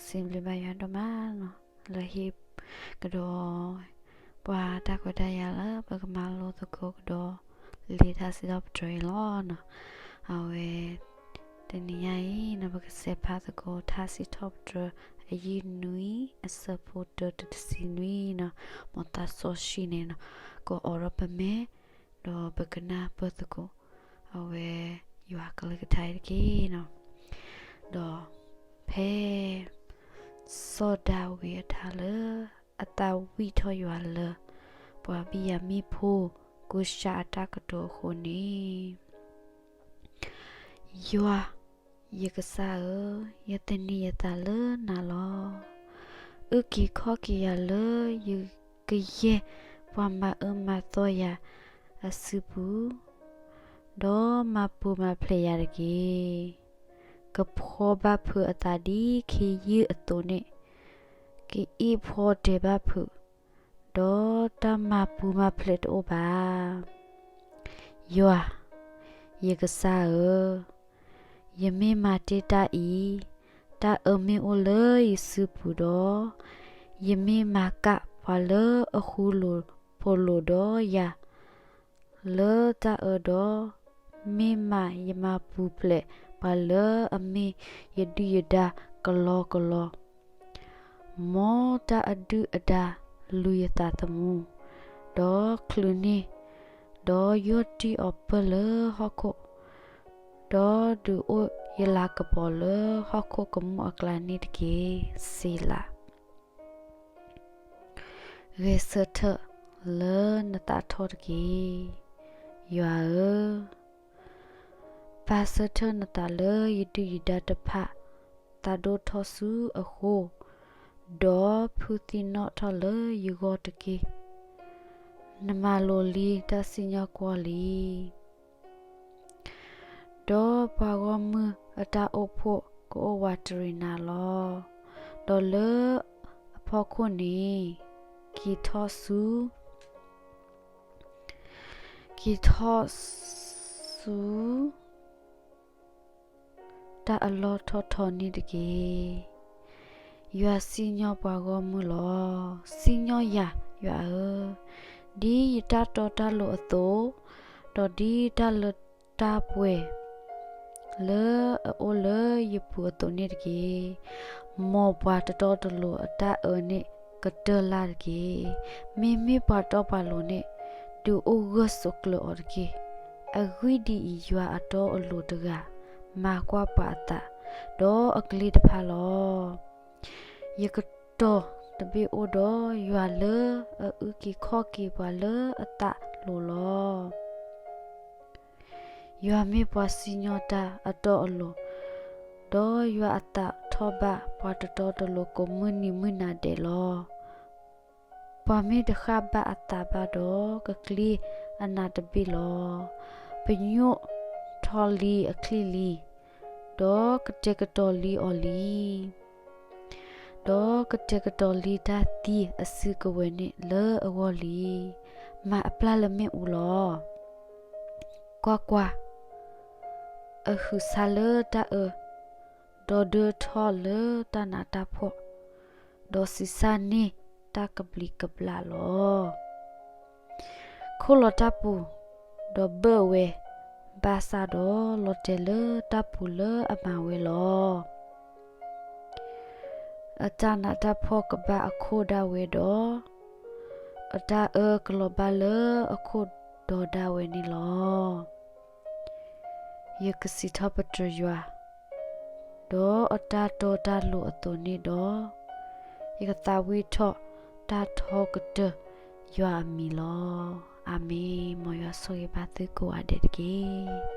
စံးဘျုးဘၣ်ယွၤဒိၣ်မးနီၤ, လၢဟ့ၣ်ကဒီး ပှၤတၢ်ခွဲးတၢ်ယာ်လၢပကမၤလိသကိးကဒီး လံာ်ထါစံးထီၣ်ပတြၢၤအံၤလီၤနီၤ. အဝဲ တနံၤညါအံၤနီၤ ပကစးဖးသကိးထါစံးထီၣ်ပတြၢၤ အယုၢ်နွံ အဆၢဖိတၢ တဆံနွံနီၤ, မ်သးစီဆှံန့ၣ်နီၤ ကအိးထီၣ်ပမဲာ် ဒီးပကနၢ်ပၢၢ်သကိး အဝဲ ယွၤကလုၢ်ကထါအံၤတက့ၢ်နီၤ. ဒီးဖဲ စီၤဒၤဝံးအထါလၢ အသးဝံၣ်ထီၣ်ယွၤလၢ ပှၤဘံၣ်ယၤမံၣ်ဖိ ကိၢ်ၡးအတၢ်ကတိၤအဃိန့ၣ် ယွၤ ယကစၢ်ဧၢ, ယသန့ၤယသးလၢနၤလီၤ. အုၣ်က့ၤခီၣ်က့ၤယၤလၢ ယကယဲၢ်ပှၤမၤအၢမၤသီယၤအစုပူၤ, ဒီးမၤပူၤမၤဖျဲးယၤတက့ၢ်. ကဖှီဘၣ်ဖုးအသးဒ်ခ့ယုၢ်အသိးန့ၣ်, ကအ့ၣ်ဖှီတဲာ်ဘၣ်ဖုး, ဒီးတၢ်မၤပူၤမၤဖျဲးတအိၣ်ဘၣ်. ယွၤ, ယကစၢ်ဧၢ, ယမ့ၢ်မၤတ့ၢ်တၢ်အံၤ, တၢ်အၢမ့ၢ်အိၣ်လၢယစုပူၤဒီး, ယမ့ၢ်မၤကၣ်ပှၤလၢအဃူလိာ်ဖိးလိာ်ဒီးယၤ လၢတၢ်အၢဒီး, မ့ၢ်မးယမၤပူၤဖျဲးပှၤလၢအမ့ၢ်ယဒုၣ်ယဒါကလီကလီ, မ်တၢ်အဒုၣ်အဒါလူၤယသးသမူ, ဒီးချုးန့ၢ်, ဒီးယီၢ်တံၢ်အီၤပၢၢ်လၢဟီၣ်ခိၣ်, ဒီးဒုးအိၣ်ယလၤကပီၤလၢဟီၣ်ခိၣ်ကမူၣ်အကျါန့ၣ်တက့ၢ်. စ့လး. ဂဲၤဆၢထၢၣ်လၢနသးထီၣ်တက့ၢ်. ယွၤဧၢ, ပာ်ဆၢထၢၣ်နသးလၢယဒုၣ်ယဒါတဖၣ် သးဒိၣ်ထီၣ်ဆူအဃိ, ဒီးဖုသံနီၣ်ထီၣ်လၢယဂီၢ်တက့ၢ်. နမၤလိၤလံတၢ်စံၣ်ညီၣ်ကွီၢ်လံ. ဒီးပှၤဂီၢ်မုၢ်အတၢ်အိၣ်ဖှိၣ်ကအိၣ်ဝးတရံးနၤလီၤ. ဒီးလၢအဖီခိၣ်န့ၣ် က့ၤထီၣ်ဆူ က့ၤထီၣ်ဆူ တၢ်အလီၢ်ထီၣ်ထီန့ၣ်တက့ၢ်. ယွၤစံၣ်ညီၣ်ပှၤဂီၢ်မုၢ်လီၤ. စံၣ်ညီၣ်ယၤ, ယွၤဧၢ, ဒ်ယတၢ်တီတၢ်လိၤအသိး, ဒီးဒ်တၢ်လၢတၢ်ပှဲၤ လၢအအိၣ်လၢယပူၤအသိးန့ၣ်တက့ၢ်. မ်ပှၤတတီတလိၤအတၢ်အၢန့ၣ်ကတၢၢ်လၢ်တက့ၢ်. မ့မ့ၢ်ပှၤတီပှၤလိၤန့ၣ် ဒုးအိၣ်ဂၢၢ်ဆိးကျၢၤအီၤတက့ၢ်. အဂ့ၢ်ဒ်အံၤ, ယွၤအတီအလိၤတဂၤ မၤကွၢ်ပှၤအသး, ဒီးအကလ့ၢ်တဖၣ်လီၤ. ယကတီၤတဘ့ၣ်အိၣ်ဒီးယွၤလၢအအုၣ်က့ၤခီၣ်က့ၤပှၤလၢအသးလိၤလီၤ. ယွၤမ့ၢ်ပှၤစံၣ်ညီၣ်တၢ်အတီအလိၤ, ဒီးယွၤအသးထီၣ်ဘၣ်ပှၤတတီတလိၤကိးမုၢ်နံၤမုၢ်နၤဒဲးလီၤ. ပှၤမ့ၢ်တဃၣ်ဘၣ်အသးဘၣ်ဒီး ကကျ့အနးတဘ့ၣ်လီၤ. ပညိၣ်ထီၣ်လံအချံၣ်လံ, ဒီးကတဲာ်ကတီၤလံအီၤလံ. ဒီးကတဲာ်ကတီၤလံတၢ်သံအစုကဝဲၤန့ၣ်လၢအဂီၢ်လံ. မၤအပျၢ်လၢမ့ၣ်အူလီၤ. ကွၢ်ကွၢ်, အဟုးဆါလၢတၢ်အၢ, ဒီးဒၢထီၣ်လၢတၢ်နးတၢ်ဖှီၣ်, ဒီးဆံးစၢ်န့ၢ်တၢ်ကဘျံးကဘျၣ်လီၤ. ခိၣ်လီၤတၢ်ပူၤ, ဒီးဘၢၣ်ဝဲ, ဘၣ်ဆၣ်ဒီးလီၤတဲာ်လၢတၢ်ပူၤလၢအမၤဝဲလီၤ. အတၢ်နးတၢ်ဖှီၣ်ကဘၣ်အခိၣ်ဒၣ်ဝဲဒီး, အတၢ်အၢကလီၤဘၣ်လၢအခိၣ်ဒီးဒၣ်ဝဲန့ၣ်လီၤ. ယကစံးထီၣ်ပတြၢၤယွၤ, ဒီးအတၢ်တီတၢ်လိၤအသိးန့ၣ်ဒီး, ယကသးဝံၣ်ထီၣ်တၢ်ထီကတၢၢ်ယွၤအမံၤလီၤ. အၤမ့ၣ်. မ်ယွၤဆိၣ်ဂ့ၤဘၣ်သုကိးဂၤဒဲးတက့ၢ်.